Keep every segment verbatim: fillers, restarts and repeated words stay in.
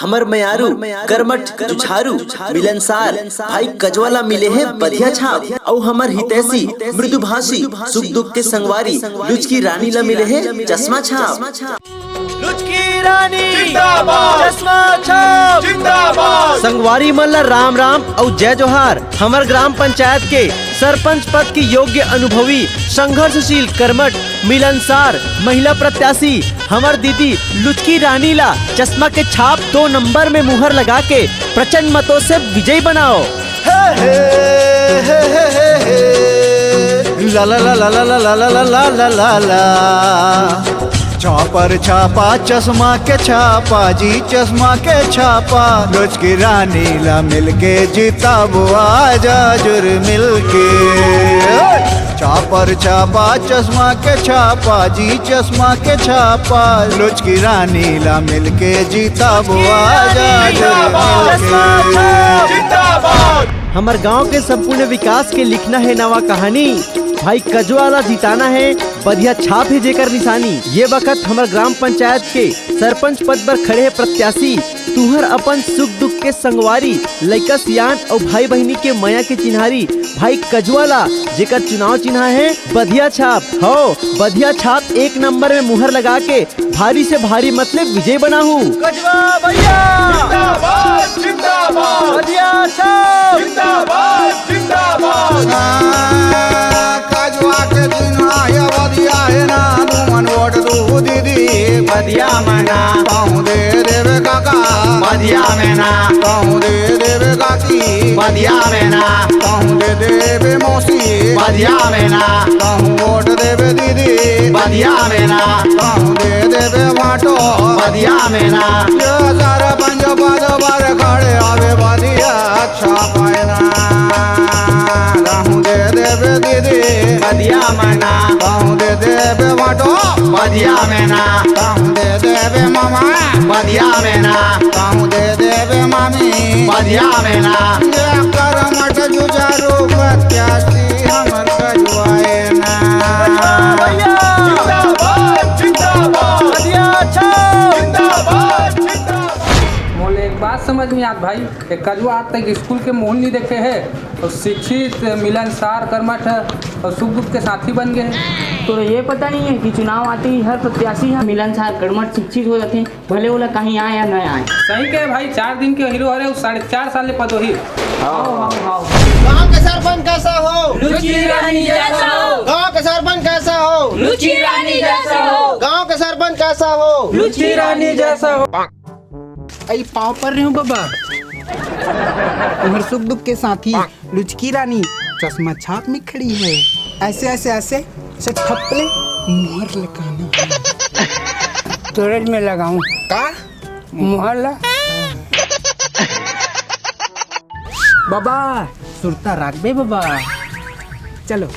हमर मयारू, कर्मठ, जुझारू, मिलनसार भाई कजवा ला मिले हे बढ़िया छाप। अउ हमर हितैषी, मृदुभाषी, सुख दुख के संगवारी लुचकी रानी ला मिले हे चश्मा छाप। लुचकी रानी जिंदाबाद। चश्मा छाप जिंदाबाद। संगवारी मन ला राम राम अउ जय जोहार। हमर ग्राम पंचायत के सरपंच पद के योग्य, अनुभवी, संघर्षशील, कर्मठ, मिलनसार महिला प्रत्याशी हमर दीदी लुचकी रानी ला चश्मा के छाप दो नंबर में मुहर लगा के प्रचंड मतों से विजयी बनाओ। ला ला ला ला ला ला ला ला ला ला ला ला। छापर छापा चश्मा के छापा जी, चश्मा के छापा। लुचकी रानी ला मिलके जिताबो आजा जुर मिलके। छापर छापा चश्मा के छापा जी, चश्मा के छापा। लुचकी रानी ला मिलके जिताबो आजा जुर मिलके। हमर गांव के संपूर्ण विकास के लिखना हे नवा कहानी। भाई कजवा ला जिताना हे, बढ़िया छाप हे जेकर निशानी। ये बखत हमर ग्राम पंचायत के सरपंच पद बर खड़े हे प्रत्याशी, तुहर अपन सुख दुख के संगवारी, लइका सियान अउ भाई बहिनी के मया के चिन्हारी भाई कजवा ला, जेकर चुनाव चिन्हा हे बढ़िया छाप। हो, बढ़िया छाप एक नंबर में मुहर लगा के भारी से भारी मत ले विजय बनाहू। कजवा भैया जिंदाबाद, जिंदाबाद। बढ़िया छाप जिंदाबाद, जिंदाबाद। कजवा के चिन्हा हे बढ़िया हे ना, तुमन वोट दू दीदी बढ़िया में ना, कहूँ दे देवे काका बढ़िया में ना, कहूँ दे देवे काकी बढ़िया में ना, कहूँ दे देवे मौसी बढ़िया में ना, कहूँ वोट देवे दीदी बढ़िया में ना, कहूँ दे देवे वाटो बढ़िया में ना। ये सरपंच पद पर खड़े आवे बढ़िया अच्छा पायना। कहूँ दे देवे दीदी बढ़िया में ना, कहूँ दे देवे वाटो बढ़िया में ना, कहूँ दे देवे मामा बढ़िया में ना, कहूँ दे देवे मामी बढ़िया में ना। ये कर्मठ जुझारू प्रत्याशी हमर कजवा हे ना। भैया जिंदाबाद, जिंदाबाद। बढ़िया छाप जिंदाबाद, जिंदाबाद। मोले एक बात समझ में आत भाई, ये कजवा आज तक स्कूल के मुहूं नहीं देखे हे अउ शिक्षित, मिलनसार, कर्मठ अउ सुख दुख के साथी बन गए हे। तोला ये पता नहीं है कि चुनाव आते ही हर प्रत्याशी ह मिलनसार, कर्मठ, शिक्षित हो जाथे, भले ओला कहीं आए या न आए। सही कहे भाई, चार दिन के हीरो हरे, साढ़े चार साल ले पदोही। गांव के सरपंच कैसा हो? लुचकी रानी जैसा हो। गांव के सरपंच कैसा हो? लुचकी रानी जैसा हो। गांव के सरपंच कैसा हो? लुचकी रानी जैसा हो। अई पाँव पर रहे हूँ बाबा। तुम्हर सुख दुख के साथी लुचकी रानी चश्मा छाप में खड़ी है। ऐसे ऐसे ऐसे से ठपले मुहर लगाना है। तोरज में लगाऊं का मुहर ला? बाबा सुरता राखबे बाबा। चलो।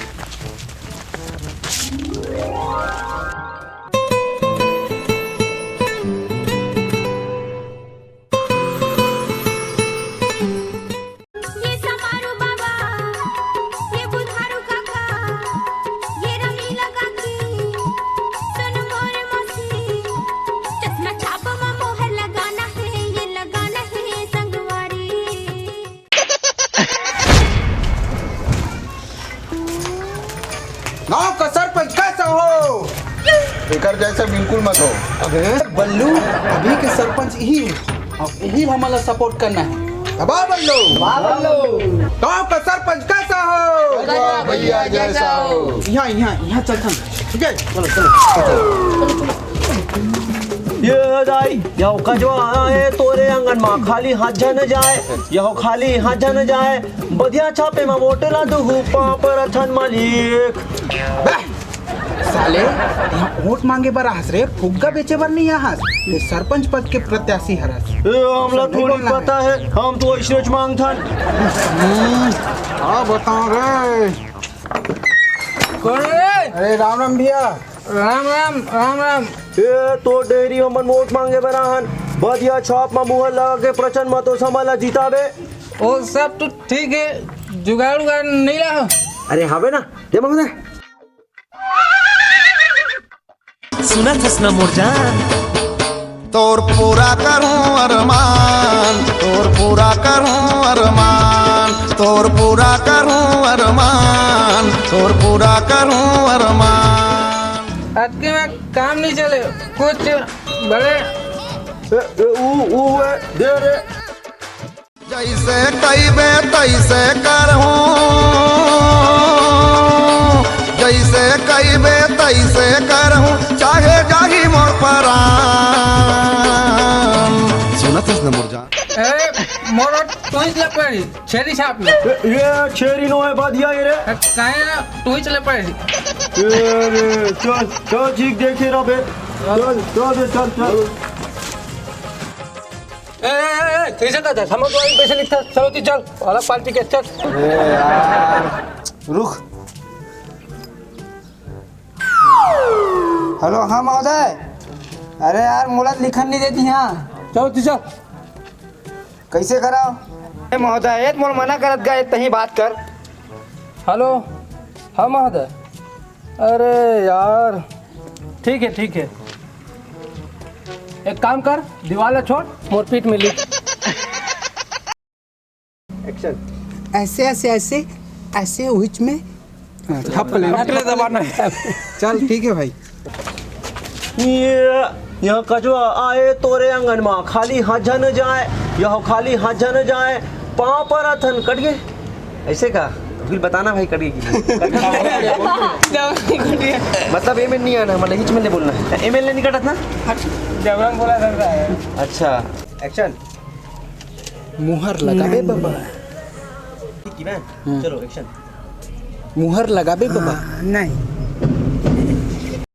गांव का सरपंच कैसा हो? एकर जैसा बिल्कुल मत हो। अबे बल्लू, अभी के सरपंच यही है और यही हमला सपोर्ट करना है। दबा बल्लू। गांव का सरपंच कैसा हो? भैया जैसा हो। यहाँ यहाँ यहाँ चल थन। ठीक है, चलो चलो। ये दाई, यहो कजवा आए तोरे आंगन मा, खाली हाथ झन जाए, यहो खाली हाथ झन जाए। बढ़िया छापे मा वोट ला दुहू पाँव परथन मालिक। साले, यहाँ वोट मांगे बर आहस रे, फुग्गा बेचे बर नहीं आहस। ये सरपंच पद के प्रत्याशी हरस। ए, हमला थोड़ी पता है, हम तो ऐसे मांगथन। हाँ बताओ रे। कौन रे? अरे राम राम भैया। राम राम, राम राम। ए, तो डेरी हमन वोट मांगे बर आहन। बढ़िया छाप मा मुहर लगा के प्रचंड मतों से हमला जिताबे। ओ सब तो ठीक है, जुगाड़ उगाड़ नहीं ला। अरे हवे ना, दे मंग दे। सुना थस ना मोर जान। तोर पूरा करूं अरमान, तोर पूरा करूं अरमान, तोर पूरा करूं अरमान, तोर पूरा करूं अरमान। अतकी में काम नहीं चले, कुछ बड़े ए, ए, ऊ, ऊ, ए, दे रे। जैसे कइबे तैसे करहूं, जैसे कइबे तैसे करहूं, चाहे जाही मोर परान। सुनत हस न मोर जान? ए, मोर तुहिच ले पड़ी, छेरी छाप ले। ए, ये छेरी नो है, बाधिया ये रे। ए, काहे ना, तुहिच ले पड़ी। ए रे, चल, चल, ठीक देखे रह बे। चल, चल बे, चल, चल। ए, ए, ए, ए, कइसे कहत हस? हमर दुवारी पैसे लिखत हस? चलो ती चल, अलग पार्टी के चल। अरे यार, रुक। हेलो, हाँ महोदय। अरे यार, मोला लिखन नहीं देती हाँ। चलो ती चल। कइसे कराओ? ए महोदय, ए त मोला मना करत गा, ए तहीं बात कर। हेलो, हाँ महोदय। अरे यार, ठीक है, ठीक है, एक काम कर, दीवार ला छोड़, मोर पीठ में लिख। एक्शन। ऐसे, ऐसे, ऐसे, ऐसे उहिच में। हाँ, थप ले। थप ले दबाना है। चल, ठीक है भाई। ये यहाँ कचवा आए तोरे आंगन मा, खाली हाथ झन जाए, यह खाली हाथ झन जाए, पाँव परत हन, कट गे। ऐसे का? फिर बताना भाई, कट गे कि नहीं। जब नहीं कट गया। मतलब ए में नहीं आना, मतलब हिच में ले बोलना है। ए में ले नहीं कटत ना? जब हम बोला था। अच्छा, एक्शन। मुहर लगाबे बाबा। ठीक है, हम्म। चलो, एक्शन। मुहर लगाबे बाबा। हाँ, नहीं।